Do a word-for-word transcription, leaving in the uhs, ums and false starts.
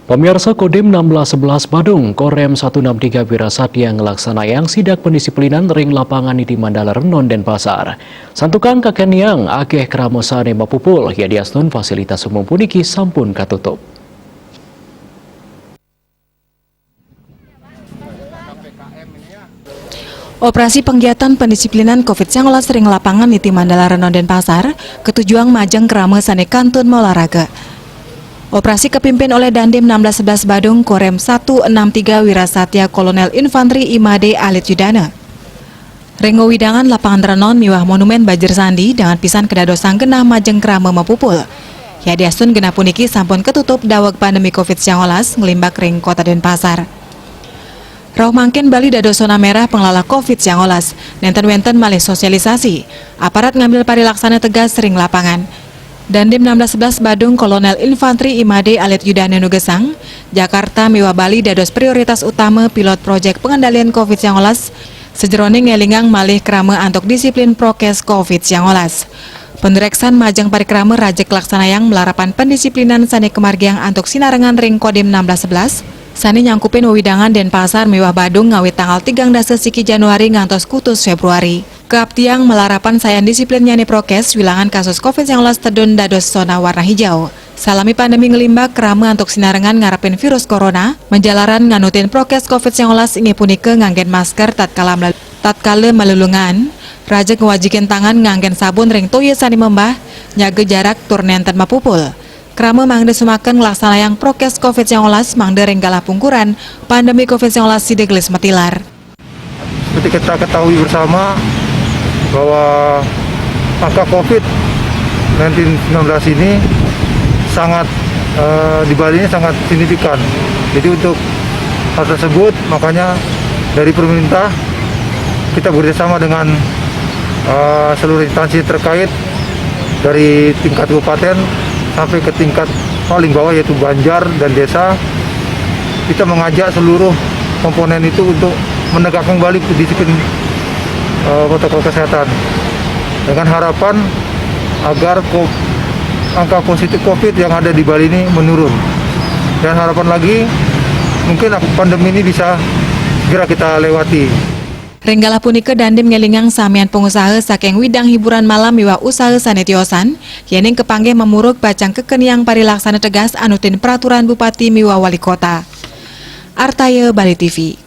Pamiarsa, Kodim enam belas sebelas Badung, Korem satu enam tiga Wirasatya ngelaksanayang sidak pendisiplinan ring lapangan Niti Mandala Renon, Denpasar. Santukan kakeniang akeh krama sane mapupul, yadiastun fasilitas umum puniki sampun katutup. Operasi penggiatan pendisiplinan covid sembilan belas ring lapangan Niti Mandala Renon, Denpasar, ketujuang majeng krama sane kantun maolahraga. Operasi kapimpin oleh Dandim enam belas sebelas Badung, Korem satu enam tiga Wirasatya, Kolonel Infanteri Imade Alit Yudana. Ring wewidangan lapangan Renon miwah Monumen Banjir Sandi, dangan pisan kadadosang genah majeng krama mapupul. Yadiastun genah puniki sampun katutup daweg pandemi covid sembilan belas nglimbak ring Kota Denpasar. Rauh mangkin Bali dados zona merah panglalah covid sembilan belas. Nenten wenten malih sosialisasi. Aparat ngambil parilaksana tegas ring lapangan. Dandim enam belas sebelas Badung, Kolonel Infanteri Imade Alit Yudana nugesang, Jakarta miwah Bali dados prioritas utama pilot proyek pengendalian covid sembilan belas, sajeroning ngelingang malih krama antuk disiplin prokes covid sembilan belas. Panureksan majeng parikrama raris kalaksanayang malarapan pendisiplinan sane kamargiang antuk sinarengan ring Kodim enam belas sebelas, sane nyangkupin wewidangan Denpasar miwah Badung ngawit tanggal tigang dasa siki Januari ngantos kutus Februari. Kaaptiang malarapan sayan disiplinnyane prokes, wilangan kasus covid sembilan belas tedun dados zona warna hijau. Salami pandemi nglimbak, krama antuk sinarengan ngarepin virus corona, majalaran nganutin prokes covid sembilan belas inggih punika nganggen masker tatkala mlel-, tatkala malulungan, raris ngwajikin tangan nganggen sabun ring toya sane membah, nyaga jarak tur nenten mapupul. Krama mangda sumaken nglaksanayang prokes covid sembilan belas mangda ring galah pungkuran pandemi covid sembilan belas sida gelis matilar. Seperti kita ketahui bersama bahwa angka covid sembilan belas ini sangat, eh, di Bali ini sangat signifikan. Jadi untuk hal tersebut, makanya dari pemerintah kita bekerjasama dengan, eh, seluruh instansi terkait, dari tingkat kabupaten sampai ke tingkat paling bawah, yaitu banjar dan desa. Kita mengajak seluruh komponen itu untuk menegakkan kembali disiplin, eh, protokol kesehatan, dengan harapan agar ko-, angka positif covid yang ada di Bali ini menurun. Dan harapan lagi, mungkin pandemi ini bisa segera kita lewati. Ring galah punika, Dandim ngelingang samian pangusaha saking widang hiburan malam miwah usaha sane tiosan, yening kapanggih mamurug pacang kakeniang parilaksana tegas anutin peraturan Bupati miwah Wali Kota. Artaya, Bali T V.